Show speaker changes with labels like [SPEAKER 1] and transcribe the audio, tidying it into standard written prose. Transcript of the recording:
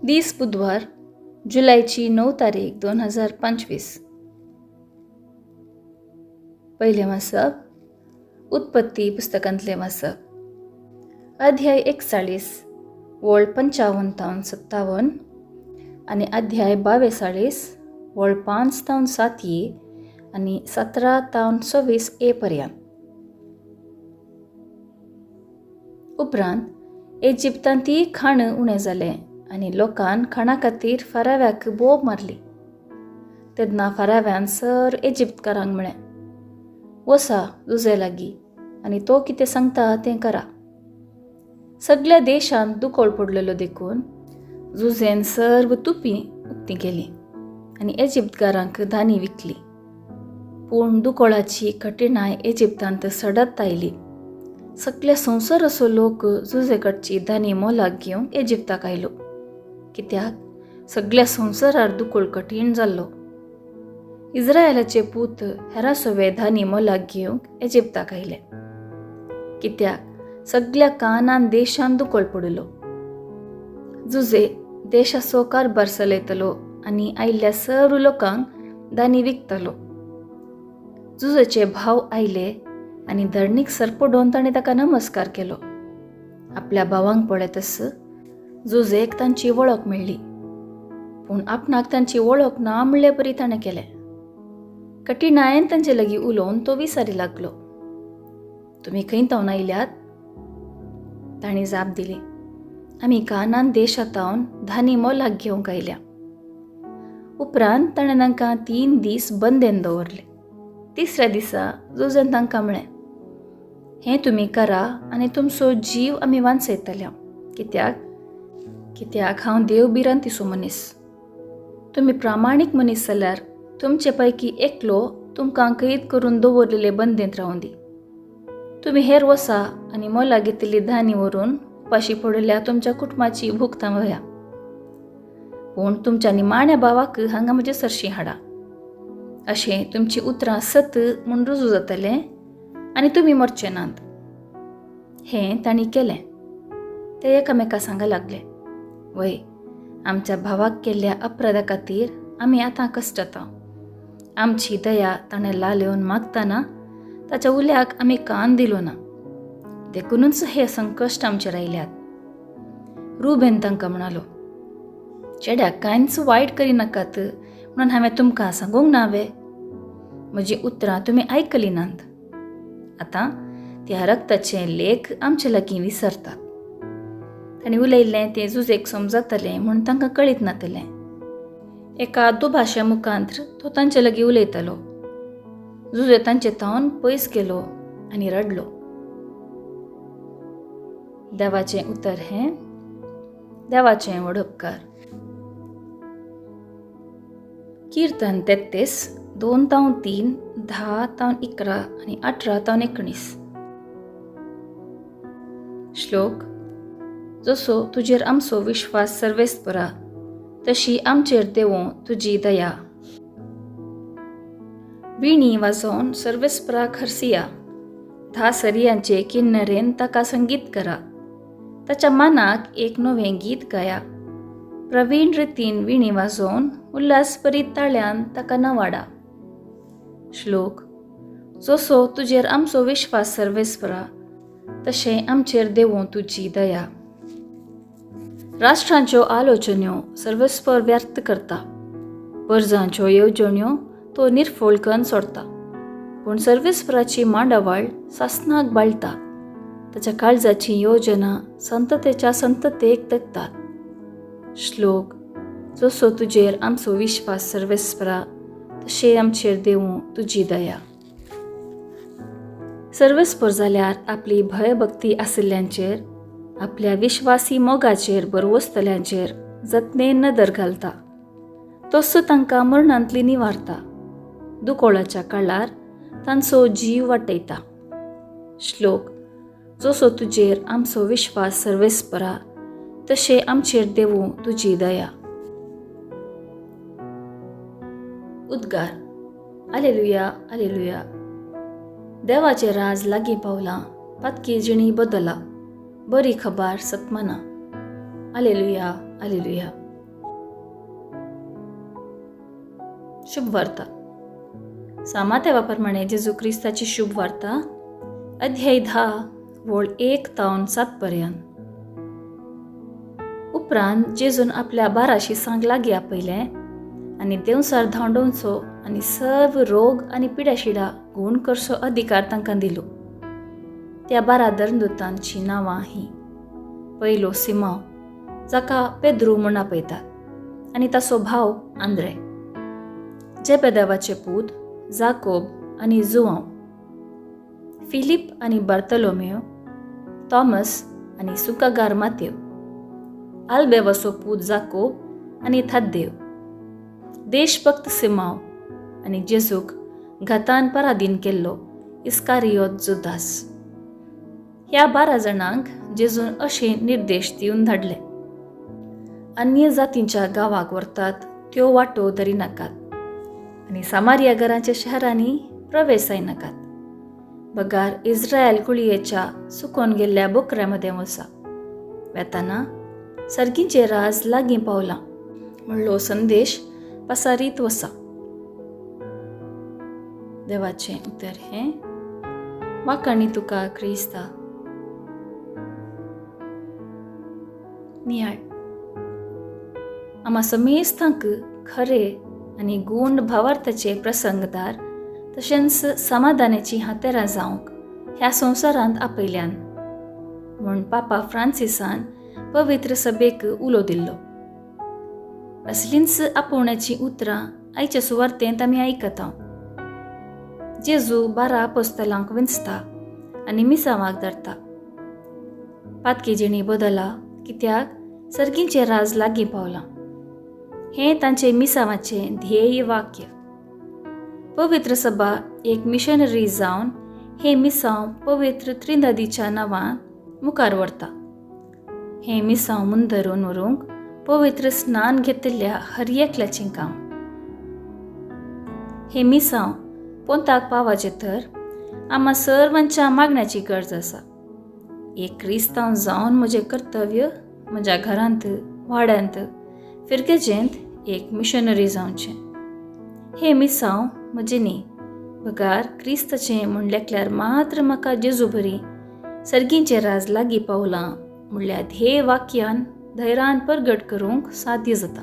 [SPEAKER 1] दीस बुधवार, जुलयची 9 तारीख 2025. पयलें वाचप उत्पत्ती पुस्तकांतलें वाचप, अध्याय 41 वळ 55 तावन 57 आनी अध्याय 42 वळ 5 तावन 7 ये आनी 17 तावन 26 ए पर्यंत. उपरांत इजिप्तांतय खाण उणें जालें आनी लोकान खाणा खातीर फाराव्याक बोब मारली. तेन्ना फाराव्यान सर इजिप्तकारांक म्हळें, वसा जुजे लागीं आनी तो कितें सांगता तें करा. सगल्या देशांत दुकळ पडलेलो देखून जुजेन सर्व तुपी उक्ती केली आनी इजिप्तकारांक धानी विकली. पूण दुकळाची कठिणाय इजिप्तांत सडत आयली. सगल्या संवसाराचो लोक जुजे कडची धानी मोलाक घेवंक इजिप्ताक आयलो, कित्याक सगल्या संवसारार दुकळ कठीण जाल्लो. इस्रायलाचे पूत हेरा सवे धानी मोलाक घेवंक इजिप्ताक आयले, कित्याक सगल्या कानान देशान दुकळ पडलो. जुजे देशाचो कारभार चलयतलो आनी आयिल्ल्या सर्व लोकांक धानी विकतलो. जुजेचे भाव आयले आनी धरणीक सरपडोवन ताणें ताका नमस्कार केलो. आपल्या भावांक पळयतच जुजेक तांची वळख मेळ्ळी, पूण आपणाक तांची वळख ना म्हणले परी ताणें केलें. कठिणायेन तांचे लागीं उलोवन तो विसारी लागलो, तुमी खंय तावन आयल्यात? तांणी जाप दिली, आमी कानान देशांत धानी मोलाक घेवंक आयल्या. उपरांत ताणें तांकां 3 दीस बंदेन दवरले. तिसऱ्या दिसा जुजेन तांकां म्हळें, हें तुमी करा आनी तुमचो जीव आमी वांचयतले, कित्याक हांव देव भिरांतीचो मनीस. तुमी प्रामाणीक मनीस जाल्यार तुमचे पैकी एकलो तुमकां कैद करून दवरलेले बंदेंत रावूं दी. तुमी हेर वसा आनी मोला घेतिल्ली धानी व्हरून उपाशी पडिल्ल्या तुमच्या कुटुंबाची भूक थांबया. पूण तुमच्या निमाण्या भावाक हांगा म्हजे सरशीं हाडा. अशें तुमची उतरां सत म्हूण रुजू जातलें आनी तुमी मरचे नात. हें तांणी केलें. ते एकामेका सांगा लागले, वय आमच्या भावाक केल्ल्या अपराधा खातीर आमी आतां कश्टता. आमची दया ताणें लालेवन मागतना ताच्या उल्याक आमी कान दिलो ना, देखूनच हे संकश्ट आमचेर आयल्यात. रुबेन तांकां म्हणालो, चेड्याक कांयच वायट करिनाकात म्हणून हांवें तुमकां सांगूंक ना वे? म्हजीं उतरां तुमी आयकलीं नात. आतां त्या रक्ताचे लेख आमचे लागीं विसरतात. तांणी उलयल्लें तें जुजेक समजतलें म्हूण तांकां कळीत नातलें. एका दुभाश्या मुखांत्र तो तांचे लागीं उलयतालो. जुजे तांचे तावन पयस गेलो आनी रडलो. देवाचें उतर हें देवाचें व्हड उपकार. कीर्तन 33 2 तावन 3, 10 तावन 11 आनी 18 तावन 19. श्लोक, जसो तुजेर आमचो विश्वास सर्वेस्परा, तशी आमचेर देवो तुजी दया. विणी वाजोवन सर्वेस्पराक हरसिया, 10 सरयांचे किन्नरेन ताका संगीत करा. ताच्या मनाक एक नवें गीत गाया. प्रवीण रितीन विणी वाजोवन उल्हासभरीत ताळ्यान ताका नवाडा. श्लोक, जसो तुजेर आमचो विश्वास सर्वेस्परा, तशें आमचेर देवो तुजी दया. राष्ट्रांच्यो आलोचन्यो सर्वेस्पर व्यर्थ करता, परजांच्यो येवजण्यो तो निर्फळ करून सोडता. पूण सर्वेस्पराची मांडावळ सासनाक बाळटा, ताच्या काळजाची योजना संततेच्या संततेक तगतात. श्लोक, जसो तुजेर आमचो विश्वास सर्वेस्परा, तशें आमचेर देवूं तुजी दया. सर्वेस्पर जाल्यार आपली भयभक्ती आशिल्ल्यांचेर, आपल्या विश्वासी मोगाचेर बरवसतल्यांचेर जतनेन नदर घालता. तसो तांकां मरणांतली निवारता, दुकोळाच्या काळार तांचो जीव वाटयता. श्लोक, जसो तुजेर आमचो विश्वास सर्वेस्परा, तशें आमचेर देवूं तुजी दया. उद्गार, आलेलुया आलेलुया. देवाचें राज लागीं पावलां, पातकी जिणी बदला, बरी खबर सतमना. आलेलुया आलेलुया. शुभ वार्ता. सामातेवा प्रमाणे जेजू क्रिस्ताची शुभ वार्ता, अध्याय 10, वळ 1 तावन 7 पर्यंत. उपरांत जेजून आपल्या 12 शिसांक लागीं आपयलें आनी देंवचार धांवडोवचो आनी सर्व रोग आनी पिड्याशिडा गूण करचो अधिकार तांकां दिलो. त्या 12 धर्मदूतांची नांवां ही: पयलो सिमांव, जाका पेद्रू म्हूण आपयतात, आनी ताचो भाव आंद्रे, जेबेदेवाचे पूत जाकोब आनी जुआंव, फिलीप आनी बार्तलोमेव, थॉमस आनी सुकागार मातेव, आल्बेवाचो पूत जाकोब आनी थाद्देव, देशभक्त सिमांव आनी जेजूक घातान पराधीन केल्लो इस्कारियोत जुदास. ह्या 12 जाणांक जेजून अशे निर्देश दिवन धाडले: अन्य जातींच्या गांवाक व्हरतात त्यो वाटो धरिनाकात आनी सामारिया घरांच्या शहरांनी प्रवेश जायनाकात, बगार इस्रायल कुळयेच्या सुकोन गेल्ल्या बोकऱ्या मदें वसा. वेताना सर्गींचें राज लागीं पावलां म्हणलो संदेश पसारीत वसा. देवाचें उतर हें. वाखाणी तुका क्रिस्ता. नियाळ. आमा समेस्तांक खरे आनी गूण भावार्थाचे प्रसंगदार तशेंच समाधानाची हातेरां जावंक ह्या संवसारांत आपयल्यान म्हूण पापा फ्रांसिसान पवित्र सभेक उलो दिल्लो. असलींच आपोवण्याचीं उतरां आयच्या सुवार्तेंत आमी आयकता. जेजू 12 आपोस्तलांक विंचता आनी मिसांवाक धरता. पातकी जिणी बदला, कित्याक सर्गींचें राज लागीं पावलां, हें तांचें मिसांवाचें ध्येय वाक्य. पवित्र सभा एक मिशनरी जावन हें मिसांव पवित्र त्रिनदीच्या नांवान मुखार व्हरता. हें मिसांव मुंदरून व्हरूंक पवित्र स्नान घेतिल्ल्या हर एकल्याचें काम. हें मिसांव पोंताक पावाचें तर आमा सर्वांच्या मागण्याची गरज आसा. एक क्रिस्तांव जावन म्हजें कर्तव्य म्हज्या घरांत, वाड्यांत, फिरगेजेंत एक मिशनरी जावचें. हें मिसांव म्हजें न्ही, बगार क्रिस्ताचें म्हूण लेखल्यार मात्र म्हाका जेजू बरी सर्गींचें राज लागीं पावलां म्हणल्यार ध्येय वाक्यान धैर्यान परगट करूंक साध्य जाता.